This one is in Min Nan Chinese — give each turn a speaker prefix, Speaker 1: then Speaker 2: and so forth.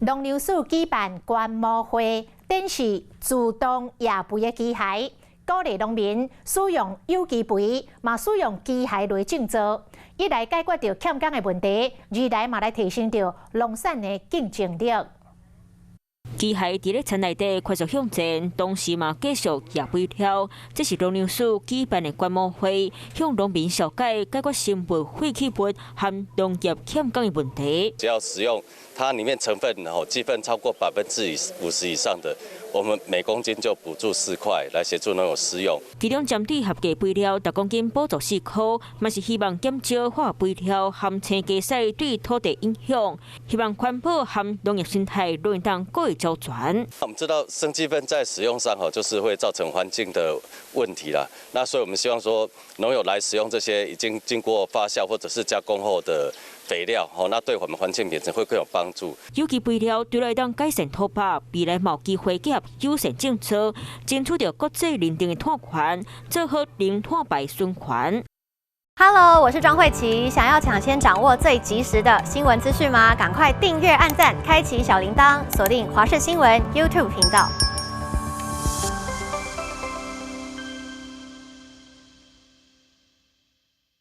Speaker 1: 農糧署舉辦觀摩會，展示自動壓肥的機械，鼓勵農民使用有機肥，嘛使用機械來種作，一來解決著欠工的問題，二來嘛來提升著農產的競爭力。
Speaker 2: 機械佇咧田內底快速向前，同時嘛繼續壓肥料。這是農糧署舉辦的觀摩會，向農民紹介解決生物廢棄物和農業欠工的問題。
Speaker 3: 只要使用它裡面成分吼雞糞超過50%以上的，我們每公斤就補助4塊來協助農友使用。
Speaker 2: 其中針對合格肥料，逐公斤補助4箍，嘛是希望減少化學肥料和青雞屎對土地影響，希望環保和農業生態攏會當顧會周全。
Speaker 3: 我們知道生雞糞在使用上吼，就是會造成環境的問題啦。那所以我們希望說，農友來使用這些已經經過發酵或者是加工後的肥料，吼，那對我們環境品質會更有幫助。
Speaker 2: 有機肥料除了會當改善土壤，未來嘛有機會結合友善政策，爭取著國際認證的碳權，做好零碳排循環。
Speaker 4: Hello，我是莊慧琪。想要搶先掌握最及時的新聞資訊嗎？趕快訂閱、按讚、開啟小鈴鐺，鎖定華視新聞 YouTube 頻道。